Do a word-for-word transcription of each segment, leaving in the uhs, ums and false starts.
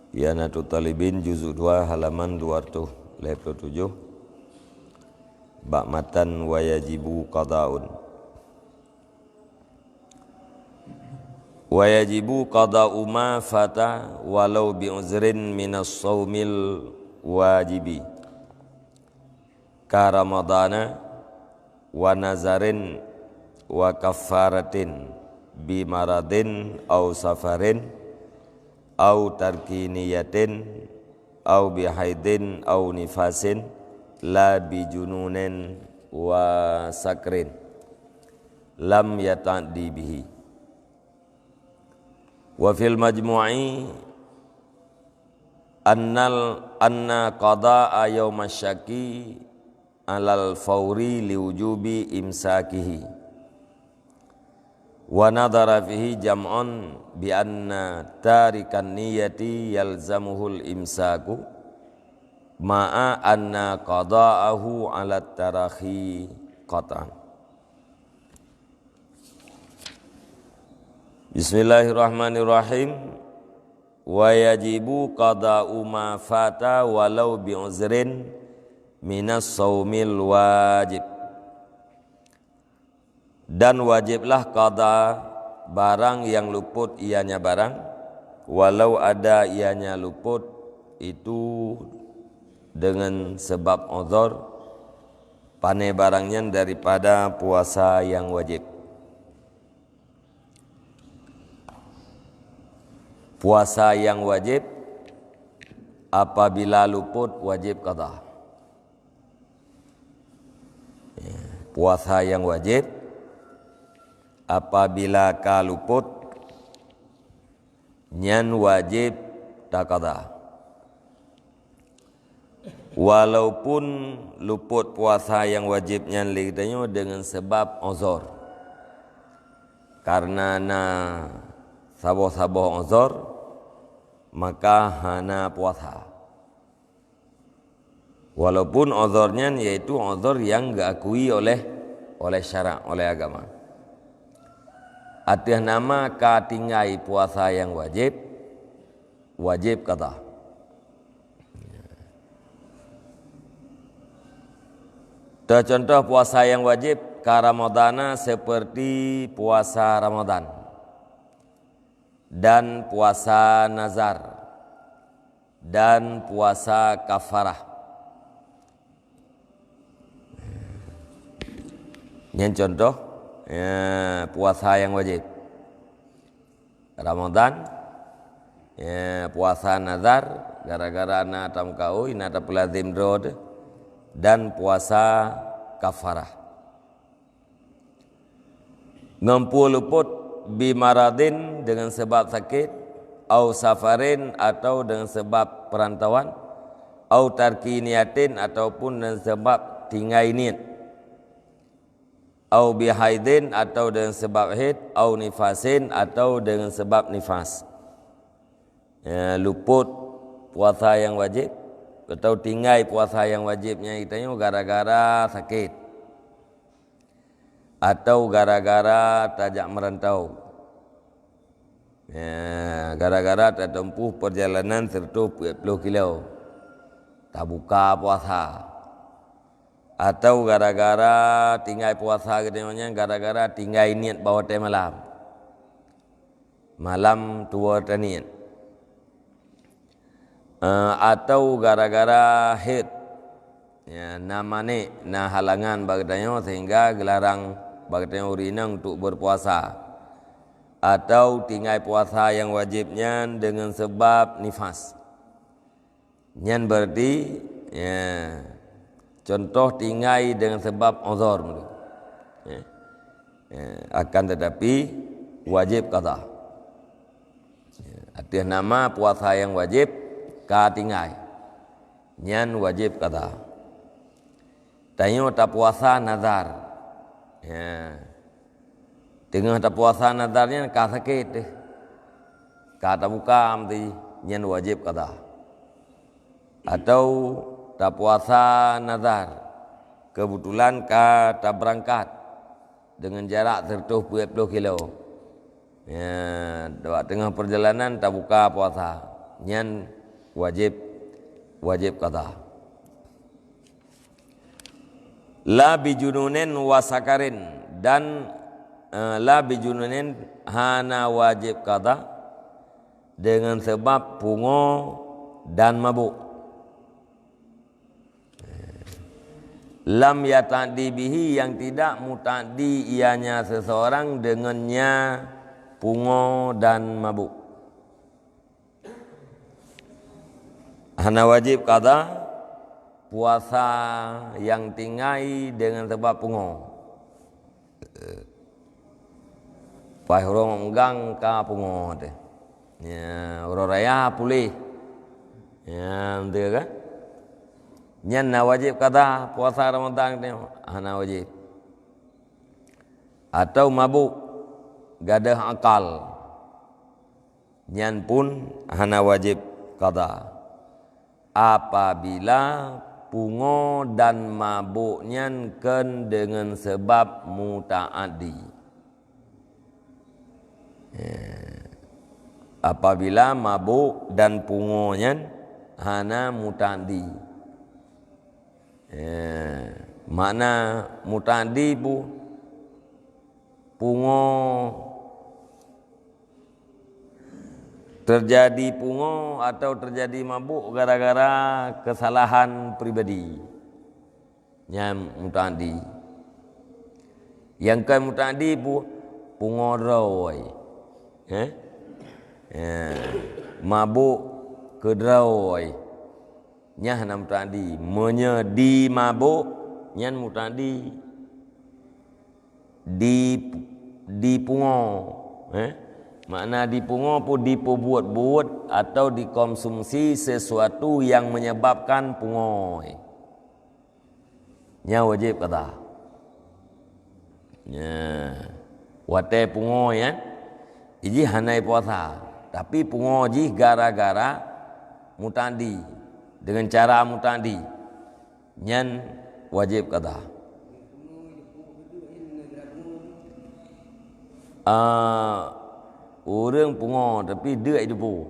Ianatut Talibin, juzuk dua, halaman dua ratus lima puluh tujuh, bak matan wa yajibu qadaun. Wa yajibu qada'u ma fata walau bi uzrin minas shaumil wajibi, ka ramadana wa nazarin wa kaffaratin bi maradin au safarin au tarki niyatin au bi haidin au nifasin la bi jununin wa sakrin lam yata'addi bihi. Wa fil majmu'i annal, anna qada'a yaumasy syaki alal fauri liwujubi imsakihi. Wa nadhara fihi jam'un bi anna tarikan niyati yalzamuhul imsaku ma'a anna qada'ahu alat tarakhi qat'an. Bismillahirrahmanirrahim. Wa yajibu qada'u ma fata walau bi uzrin minas shaumil wajib. Dan wajiblah qada barang yang luput ianya barang, walau ada ianya luput itu dengan sebab uzur, pane barang nyan daripada puasa yang wajib. Puasa yang wajib apabila luput wajib qada. Ya, puasa yang wajib apabila ka luput, nyan wajib taqada. Walaupun luput puasa nyang wajéb nyan lé geutanyoe deungon sabab uzur, kareuna na saboh-saboh uzur, maka hana puasa. Walaupun uzur nyan yaitu uzur nyang geuakui oleh, oleh syarak, oleh agama. Ateueh nama ka tinggai puasa nyang wajéb, wajéb qada. Teucontoh puasa nyang wajéb ka Ramadana seperti puasa Ramadan dan puasa nazar dan puasa kafarah. Nyan contoh, ya, puasa nyang wajéb. Ramadan, ya, puasa nazar, gara-gara na tameukaôi, na tapeulazém droe teuh, dan puasa kafarah. Ngon peue luput, bimaradin, dengan sebab sakét, au safarin, atau dengan sebab perantauan, au tarki niyatin, ataupun dengan sebab tinggai niet, au bihaidin, atau dengan sebab haid, au nifasin, atau dengan sebab nifas. Ya, luput puasa nyang wajéb, atau tinggai puasa nyang wajéb nyan geutanyoe gara-gara sakét, atau gara-gara tajak meurantau. Ya, gara-gara tatempuh peurjalanan seratus peuet ploh kilo, tabuka puasa. Atau gara-gara tinggai puasa geutanyoe nyan gara-gara tinggai niet bak watée malam. Malam tuwoe taniet. Eh, atau gara-gara haid, ya, na manéh, na halangan bak geutanyoe sehingga geularang bak geutanyoe ureueng inong untuk berpuasa. Atau tinggai puasa nyang wajéb nyan deungon sabab nifas. Nyan berarti, ya, contoh tinggai dengan sebab uzur. Ya. Ya, akan tetapi wajib qada. Ya, ateueh nama puasa nyang wajib ka tinggai. Nyan wajib qada. Tanyoe tapuasa nazar. Ya. Teungoh tapuasa nazar nyan ka sakét teuh. Ka tabuka meuti, nyan wajib qada. Atau tapuasa nazar, keubeutulan ka tabeurangkat deungon jarak seratus peuet ploh kilo. Ya, bak teungoh peurjalanan tabuka puasa. Nyan wajib, wajib qadha. La bijununin wa sakarin, dan, eh, la bijununin, hana wajib qadha dengan sebab pungo dan mabuk. Lam yata'addi bihi, yang tidak muta'addi ianya seseorang dengannya pungo dan mabuk. Hana wajib qadha puasa yang tinggai dengan sebab pungo. Paih uroe meugang ka pungo teuh. Ya, uroe raya puléh. Ya, beutôi kan? Nyan na wajib qadha puasa Ramadan teuh? Hana wajib. Atau mabuk, gadôh akal. Nyan pun hana wajib qadha. Apabila pungo dan mabuk nyan kheun deungon sabab muta'addi. Ya. Apabila mabuk dan pungo nyan hana muta'addi. Ya. Makna muta'addi pu-, pungo Terjadi pungo atau terjadi mabuk gara-gara kesalahan pribadi. Nyan muta'addi. Nyang kon muta'addi pu-, pungo droe. Eh? Ya. Mabuk keu droe. Nyan hana muta'addi. Meunyoe di mabuk, nyan muta'addi. Di, di pungo, eh? Makna di pungo pu dipeubuet-buet atau dikonsumsi sesuatu yang menyebabkan pungo. Nyan wajib qadha. Nya, watée pungo nyan, jih hana puasa, tapi pungo jih gara-gara muta'addi, dengan cara muta'addi. Nyan wajib qadha. Ah, ureuëng pungo tapi deuk jipue.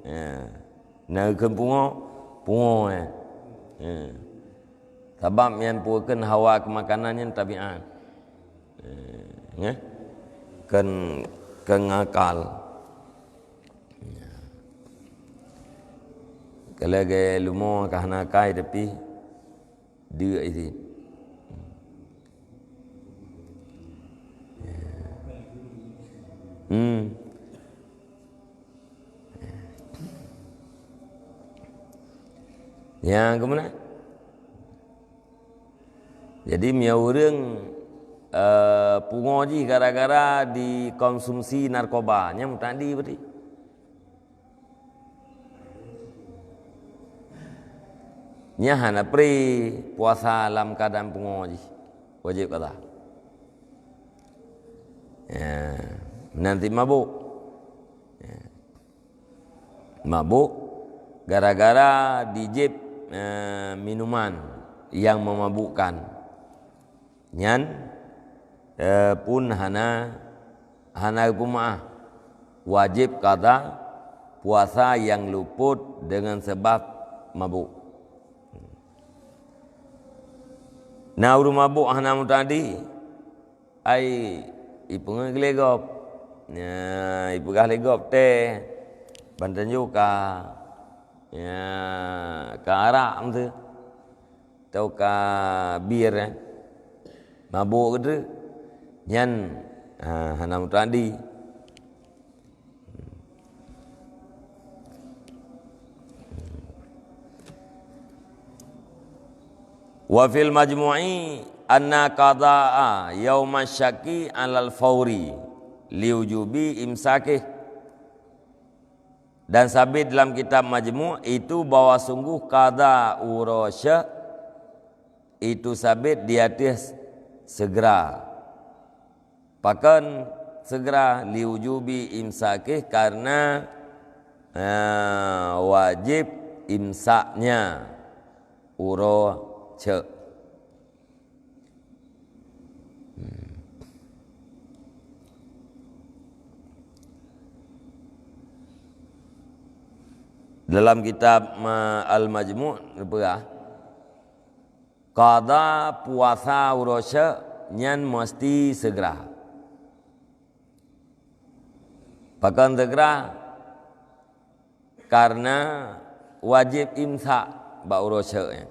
Ya. Na kheun pungo, pungo, ya. Ya. Sabab nyan pue kheun hawa keumakanan nyan tabiat. Ya. Kan, kan akal. Kalau lagée leumo ka hana akai tapi deuk isi. Hmm. Nyang keumeuna? Jadi, meunyoe ureuëng, eh, pungo jih gara-gara dikonsumsi narkoba, nyan muta'addi berarti. Nyan hana pri puasa lam keuadaan pungo jih. Wajib qadha. Ya, nanti mabuk. Ya. Mabuk gara-gara dijép, eh, minuman yang memabukkan. Nyan, eh, pun hana, hana geupeumaáh. Wajib qadha puasa nyang luput deungon sabab mabuk. Na ureuëng mabuk hana muta'addi, ai ipeungeuet lé gob. Nya, ipeugah lé gob teh, ban tanyoe ka, nya, ka arak meuteue. Atau ka bir, eh. Mabuk keudroe. Nyan, ha, hana muta'addi. Wa fil majmu'i anna qada'a yauma syakki 'alal fauri liujubi imsakih. Dan sabit dalam kitab Majmu' itu bahwa sungguh qada uroe syek itu sabit di atas segera. Pakon segera? Liujubi imsakih, karena, eh, wajib imsaknya uroe syek. Hmm. Dalam kitab ma-, Al-Majmu' geupeugah, qadha puasa uroe syek nyan meusti segera. Pakon segera? Karena wajéb imsak bak uroe syek nyan.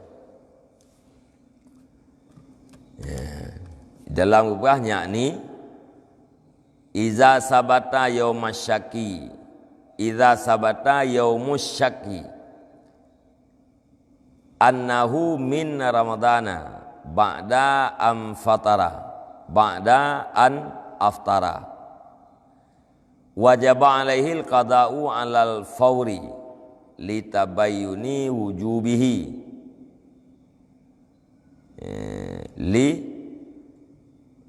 Ya. Dalam geupeugah, yakni, iza sabata yaumasy syaki, iza sabata yaumus syaki, annahu min Ramadana ba'da an fatara, ba'da an aftara. Wajaba alaihil qada'u alal fauri litabayyuni wujubihi. Eh, li,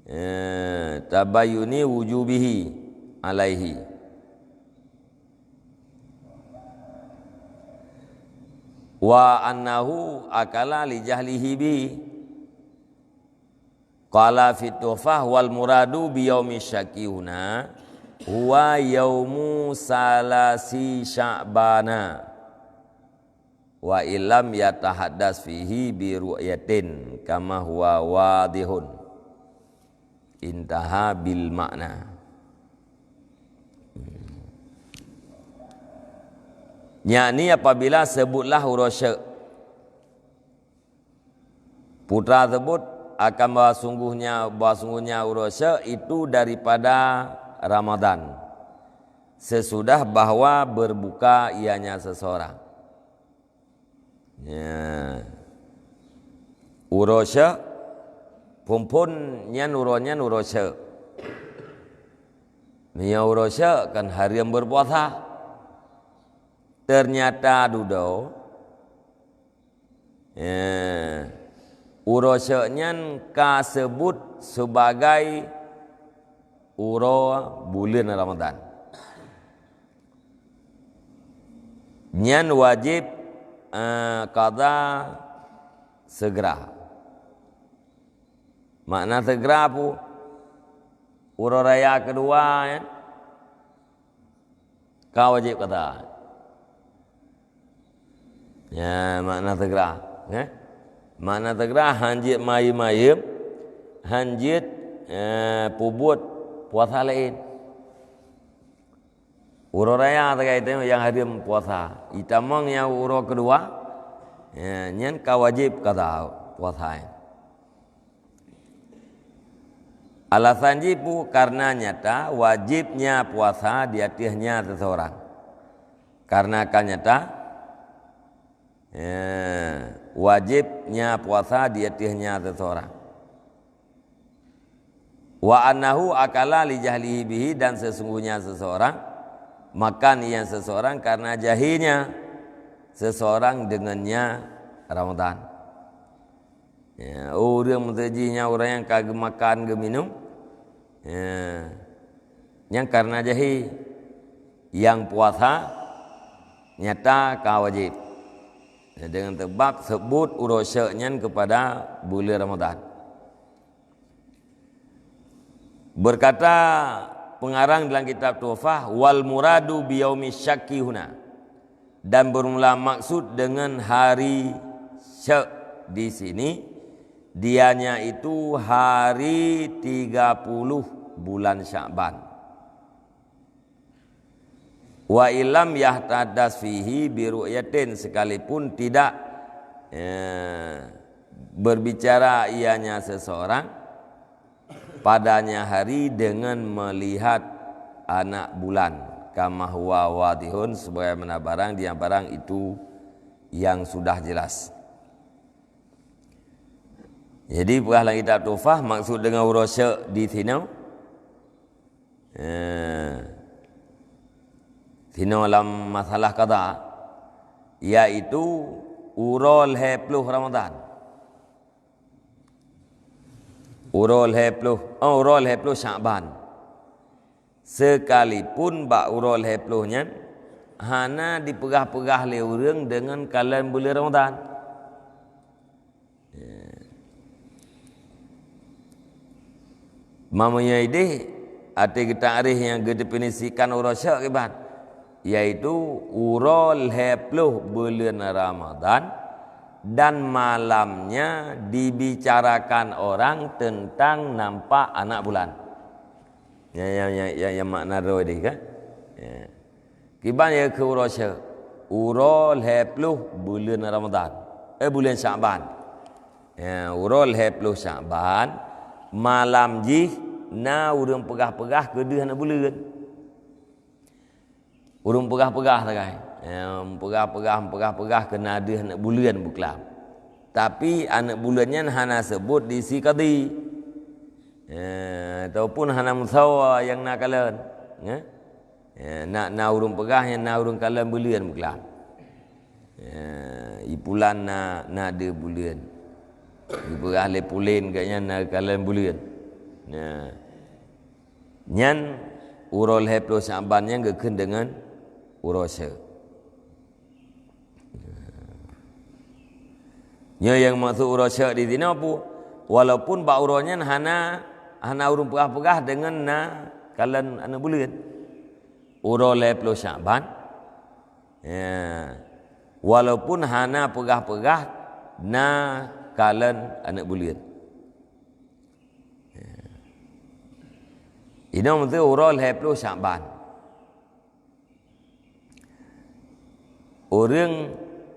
eh, tabayyuni wujubihi alaihi. Wa annahu akala li jahlihi bihi. Qala fit Tuhfah, wal muradu bi yaumi syaki huna huwa yaumu salasi Sya'bana, wa illam yatahaddas fihi bi ru'yatin kama huwa wadihun. Intaha bil makna. Yakni apabila sebutlah uroe syek, putra tersebut akan bahwa sungguhnya, bahwa sungguhnya uroe syek itu daripada Ramadan, sesudah bahwa berbuka ianya seseorang. Ya. Uroe syek, phon-phon nyan uroe nyan uroe syek. Meunyoe uroe syek kan hareuem berpuasa. Ternyata dudoe, eh, uroe syek nyan ka sebut sebagai uroe buleuen Ramadan. Nyan wajéb, eh, qadha segera. Makna segera peue? Uroe raya keudua nyan ka wajéb qadha. Ya, makna segera, eh? Makna segera, hanjeuet mayeuem-mayeuem, hanjeuet, eh, peubuet puasa laén. Uroe raya sagai teuma nyang hareuem puasa. Itamong nyang uroe keudua, ya, nyan ka wajéb qadha puasa nyan. Alasan jih peue? Karena nyata wajibnya puasa di ateueh nyan seseorang. Karena ka nyata, ya, wajibnya puasa di ateueh nyan seseorang. Wa annahu akala li jahlihi bihi, dan sesungguhnya seseorang makan ianya seseorang karena jahilnya seseorang dengannya Ramadan. Ya, ureuëng meuseujih nyan ureuëng nyang ka geumakan geuminum, ya, nyan karena jahil. Nyang puasa nyata ka wajéb. Ya, dengan sebab sebut uroe syek nyan keupada buleuen Ramadan. Berkata pengarang dalam kitab Tuhfah, "Wal muradu bi yaumi syakki huna." Dan bermula maksud dengan hari syek di sini, dianya itu hari tiga puluh bulan Sya'ban. "Wa illam yatahaddas fihi bi ru'yatin," sekalipun tidak, eh, berbicara ianya seseorang padanya hari dengan melihat anak bulan, "kama huwa wadihun," sebagaimana barang, dia barang itu yang sudah jelas. Jadi, peugah lam kitab Tuhfah, maksud dengan uroe syek di sinoe, eh, sinoe lam masalah qadha, yaitu uroe lhée ploh Ramadan. Uroe lhée ploh, oh, uroe lhée ploh Sya'ban. Sekalipun bak uroe lhée ploh nyan hana dipeugah-peugah lé ureuëng deungon kalon buleuen Ramadan. Ya. Meunyoe ideh, até geutakrih nyang geudefinisikan uroe syek kiban. yaitu uroe lhée ploh buleuen Ramadhan, dan malamnya dibicarakan orang tentang nampak anak bulan. Nyang, nyang, nyang, nyang, nyang makna droe deh kan? Ya. Kiban ya keu uroe syeuk? Uroe lhée ploh buleuen Ramadhan. Eh, buleuen Syakban. Ya, uroe lhée ploh Syakban, malam jih na ureuëng peugah-peugah keu deuh aneuk buleuen. Ureuëng peugah-peugah sagai. Ya, peugah-peugah, peugah-peugah keu na deuh aneuk buleuen beuklam. Tapi aneuk buleuen nyan hana seubut di si kadi. Ya, ataupun hana meusawa nyang na kalon. Ya. Ya, na, na ureuëng peugah nyang na ureuëng kalon buleuen beuklam. Ya, ipulan na, na deuh buleuen. Ipeugah lé pulen geuh nyan na kalon buleuen. Ya. Nyan uroe lhée ploh Syakban nyan geukheun deungon uroe syeuk. Nyoe nyang maksud uroe syeuk di sinoe pu, walaupun bak uroe nyan hana, hana ureuëng peugah-peugah deungon na kalon aneuk buleuen. Uroe lhée ploh Syakban, ya, walaupun hana peugah-peugah na kalon aneuk buleuen. Ya. Inoe meuteue uroe lhée ploh Syakban. Ureuëng,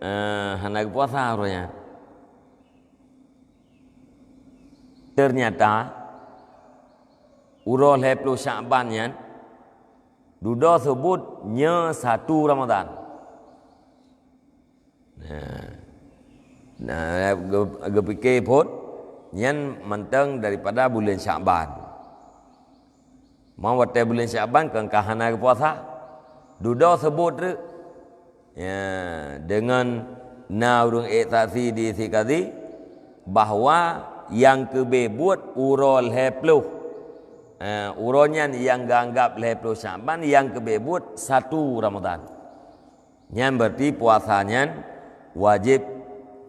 eh, hana geupuasa uroe nyan. Ternyata, uroe lhée ploh Syakban nyan, dudoe seubut nyoe satu Ramadhan. Nah, nah, geu-, geupike phon, nyan mantong daripada buleuen Syakban. Mau watée buleuen Syakban kon ka hana geupuasa. Dudoe seubut treuk. Ya, deungon na ureuëng ék saksi di si kadi bahwa nyang keubeh buet uroe lhée ploh. Eh, uroe nyan nyang geuanggab lhée ploh Syakban, nyang keubeh buet satu Ramadhan. Nyan berarti puasa nyan wajéb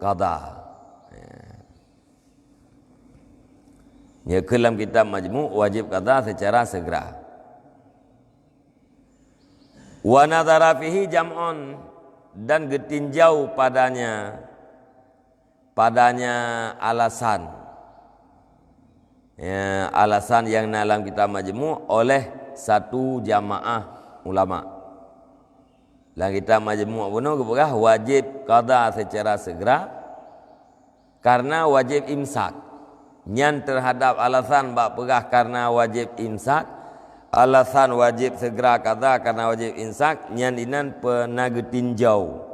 qadha. Ya. Nyoe keuh lam kitab Majmu' wajéb qadha secara segera. Wa nadhara fihi jam'un, dan geutinjau padanya, padanya alasan. Ya, alasan nyang na lam kitab Majmu' oleh satu jamaah ulama. Lam kitab Majmu' bunoe geupeugah wajéb qadha secara segera, karena wajéb imsak. Nyan terhadap alasan bak peugah karena wajéb imsak, alasan wajéb segera qadha karena wajéb imsak, nyan inan peureuna geutinjau.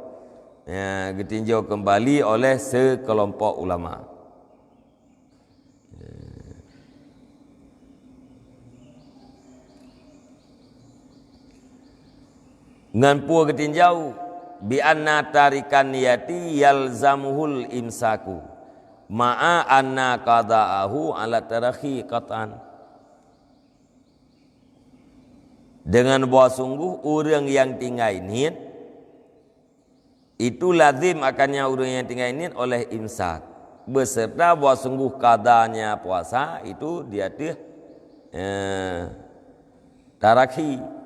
Ya, geutinjau kembali oleh sekelompok ulama. Ngon peue geutinjau, bi anna tarikan niyati yalzamuhul imsaku, ma'a anna qada'ahu ala tarakhi qat'an. Dengan bahwa sungguh ureuëng nyang tinggai niet, itu lazim akannya ureuëng nyang tinggai niet oleh imsak, beserta bahwa sungguh qadanya puasa itu di ateueh, eh, tarakhi.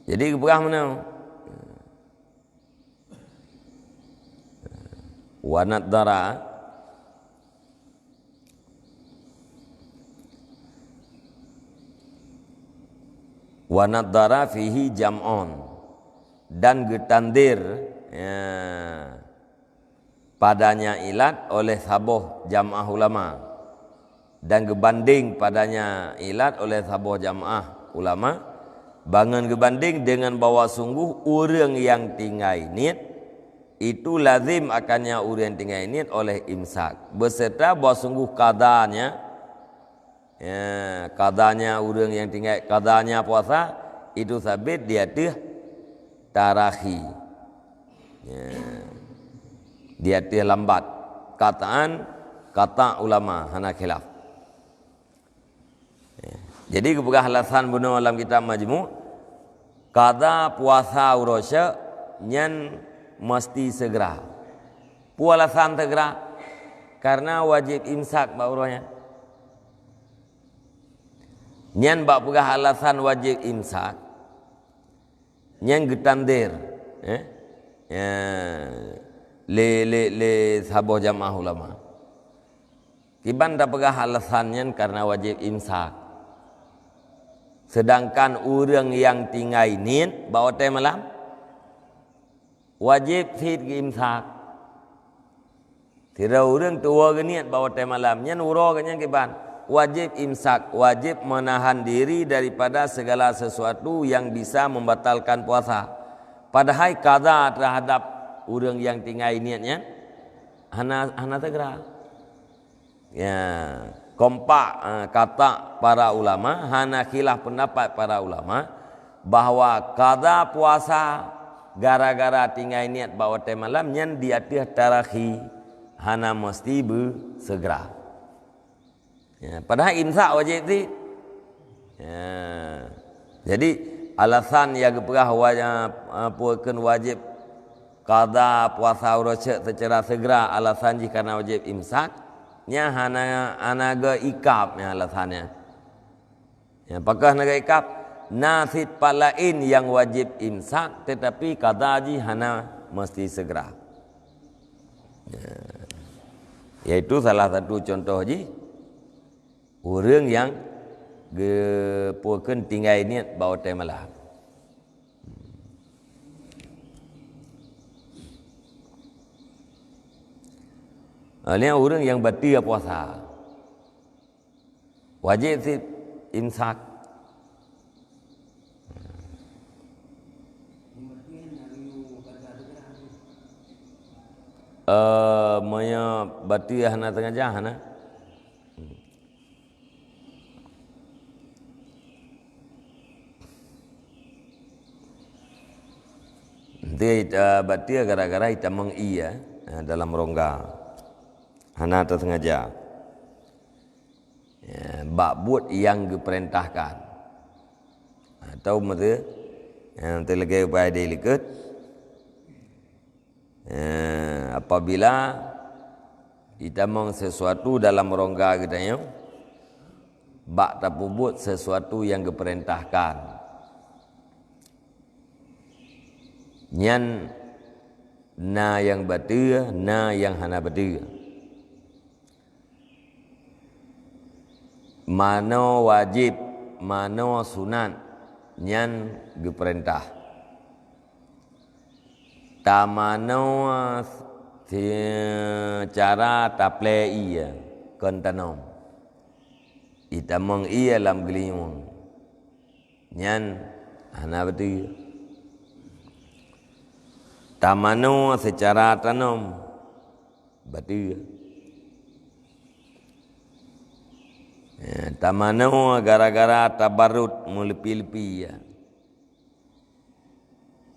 Jadi geupeugah meunoe, wa nadhara, wa nadhara fihi jam'un, dan geutandir, ya, padanya ilat oleh saboh jamaah ulama, dan geubandeng padanya ilat oleh saboh jamaah ulama, bangon geubandeng dengan bahwa sungguh ureuëng nyang tinggai niet, itu lazim akannya ureuëng nyang tinggai niet oleh imsak, beserta bahwa sungguh qadanya, ya, qadanya ureuëng nyang tinggai, qadanya puasa itu sabit di ateueh tarakhi. Ya. Di ateueh lambat. Qat'an, qata' ulama hana khilaf. Ya. Jadi geupeugah alasan bunoe lam kitab Majmu', qadha puasa uroe syeuk nyan meusti segera. Peue alasan segera? Karena wajéb imsak bak uroe nyan. Nyan bak peugah alasan wajéb imsak, nyan geutandir, eh? Ya, lé, lé, lé saboh jamaah ulama. Kiban tapeugah alasan nyan karena wajéb imsak. Sedangkan ureuëng nyang tinggai niet bak watée malam, wajéb cit geuimsak. Sidroe ureuëng tuwoe geuniet bak watée malam, nyan uroe geuh nyan kiban. Wajéb imsak, wajéb menahan diri daripada segala sesuatu yang bisa membatalkan puasa. Padahai qadha terhadap ureuëng nyang tinggai niet nyan hana, hana segera. Ya, kompak, eh, kata para ulama, hana khilaf pendapat para ulama bahwa qadha puasa gara-gara tinggai niet bak watée malam nyan di ateueh tarakhi, hana meusti beuseugra. Ya, padahai imsak wajéb cit. Ya. Jadi, alasan nyang geupeugah wa-, eh, peue kheun wajéb qadha puasa uroe cit secara segera, alasan jih karena wajéb imsak, nyan hana, hana geuikab nyan alasan nyan. Ya, pakon hana geuikab? Na cit pat laén nyang wajéb imsak, tetapi qadha jih hana meusti segera. Ya. Yaitu salah satu contoh jih, ureuëng nyang geu-, peue kheun tinggai niet bak watée malam. Ah, nyan ureuëng nyang bateue puasa. Wajéb cit imsak. Eh, meunyoe bateue hana sengaja, hana. Nanti, eh, bateue gara-gara itamong ié, eh, dalam rongga. Hana tasengaja. Ya, bak buet nyang geupeurintahkan. Atau meuti, ya, meuti lagée upai di likot. Ya, apabila itamong sesuatu dalam rongga geutanyoe, bak tapeubuet sesuatu nyang geupeurintahkan. Nyan na nyang bateue, na nyang hana bateue. Manoe wajéb, manoe sunat, nyan geupeurintah. Tamanoe seucara taplée ié kon tanom. Itamong ié lam geulinyueng. Nyan hana bateue. Tamanoe seucara tanom. Bateue. Ya, tamanoe gara-gara tabarot meuleupie-leupie, ya.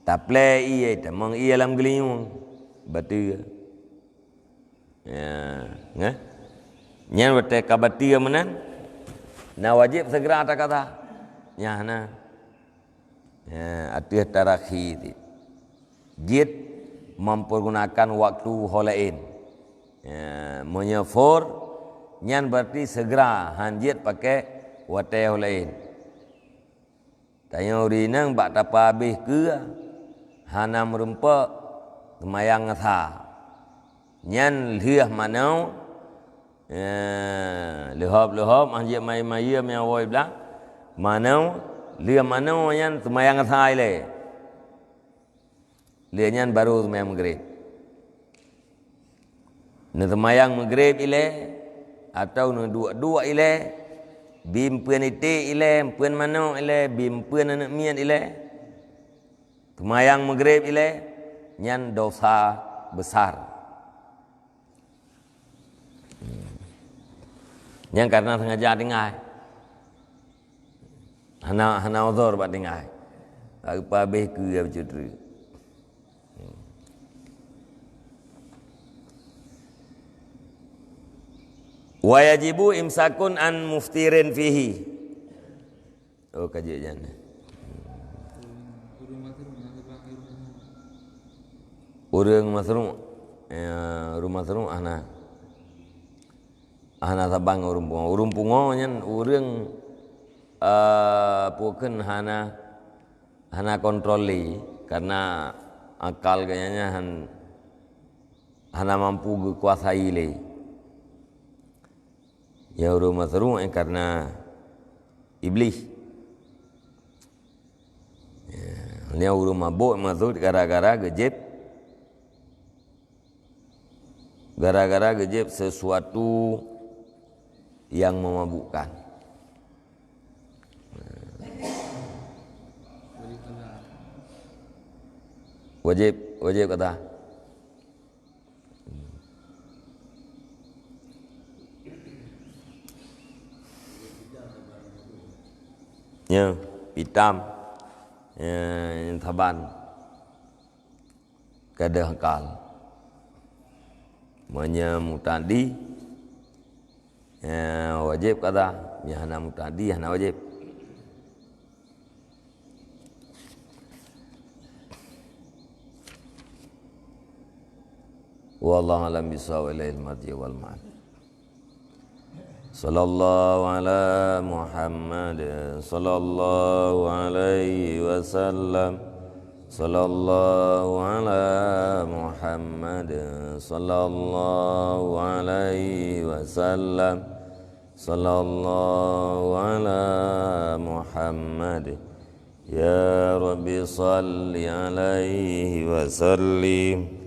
Taplée ié, tamong ié lam geulinyueng. Bateue. Ya, ngeh? Nyan watée ka bateue meunan, na wajéb segera takada. Nyan na. Ya, ateueh tarakhi cit. Jeuet mempergunakan waktu ho laén. Ya, meunyoe phon, nyan berarti segera han jeuet pakai watée ho laén. Tanyoe ureuëng inong bak tapeuhabéh keue, hana meurumpok, seumayang asa. Nyan lheueh manoe, ya, leuhop-leuhop, han jeuet mayeuem-mayeuem nyang woe blang. Manoe, lheueh manoe nyan seumayang asa ilée. Lheueh nyan barô seumayang Maghrib. Neuseumayang Maghrib ilée, atawa neuduek-duek ilée, bi meupeuen iték ilée, meupeuen manok ilée, bi meupeuen aneuëk miet ilée. Seumayang Maghrib ilée, nyan dosa besar. Nyan karena sengaja tinggai. Hana, hana uzur bak tinggai. Bak geupeuhabéh keue bacut treuk. Wa yajibu imsakun an muftirin fihi. Oh, ka jeuet nyan. Ureuëng masruk, ya, ureuëng masruk hana. Hana saban ngon ureuëng pungo. Ureuëng pungo nyan ureuëng eh, peue kheun hana, hana kontrol lé, karena akal geuhnyan han-, hana mampu geukuasai lé. Ya, ureuëng masruq, eh, karena Iblih. Ya, nyan ureuëng mabök maksud gara-gara geujieb, gara-gara geujieb sesuatu yang memabukkan. Wajéb, wajéb kata. Ya, itam. Ya, nyang saban. Ka deuh akal. Meunyoe muta'addi, ya, wajéb kata. Meunyoe hana muta'addi, hana wajéb. Wallahu a'lam bishawab, ilaihil marji wal ma'ad. Sallallahu ala Muhammad, sallallahu alaihi wasallam. Sallallahu ala Muhammad, sallallahu alaihi wasallam. Sallallahu ala Muhammad. Ya Rabbi, salli alaihi wa sallim.